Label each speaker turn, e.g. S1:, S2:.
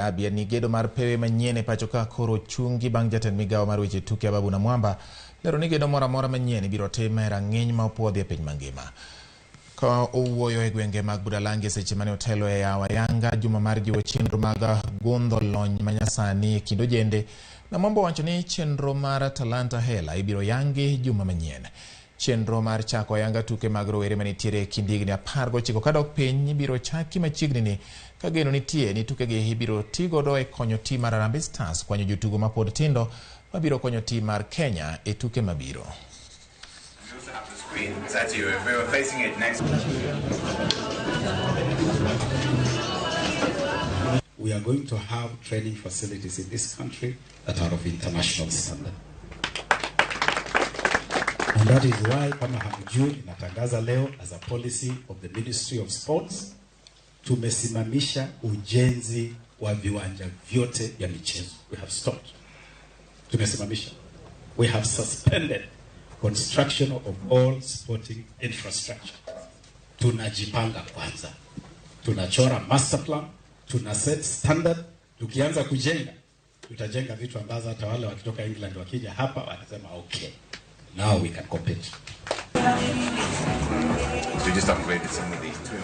S1: Abia ni gedo mar pewe manyien e pacho ka koro ochungi bang' jatend migawo mar weche tuke Ababu Namwamba lero ni gedo moro amora manyien ibiro tim e rang'iny ma opuodhi e piny mangima. Ka owuoyo e gwenge mag Budalangi e seche mane otelo e yawo ayanga juma mar jiwo chenro mag gundho lony manyasani e kind ojende, Namwamba owacho ni chenro mar Talanta Hela ibiro yangi juma manyien. Chenro mar chako ayanga tuke mag rowere manitiere e kind higni 19 kadok piny ibiro chaki machiegni ni ka geno nitie ni tukegi ibiro tigodo e konyo tim mar Harambee Stars kwanyo jotugo mapod tindo mabiro konyo tim mar Kenya e tuke mabiro.
S2: We also have the screen. It's actually, if we were facing it next.
S3: We are going to have training facilities in this country that are of international standard. And that is why, kama hamjui, natangaza leo as a policy of the Ministry of Sports, tumesimamisha ujenzi wa viwanja vyote vya michezo. We have stopped. Tumesimamisha. We have suspended construction of all sporting infrastructure. Tunajipanga kwanza. Tunachora master plan, tuna set standard. Tukianza kujenga, tutajenga vitu ambazo hata wale wakitoka England wakija hapa wanasema, "Okay, now we can compete."
S2: So we just upgraded some of these 2-in-1.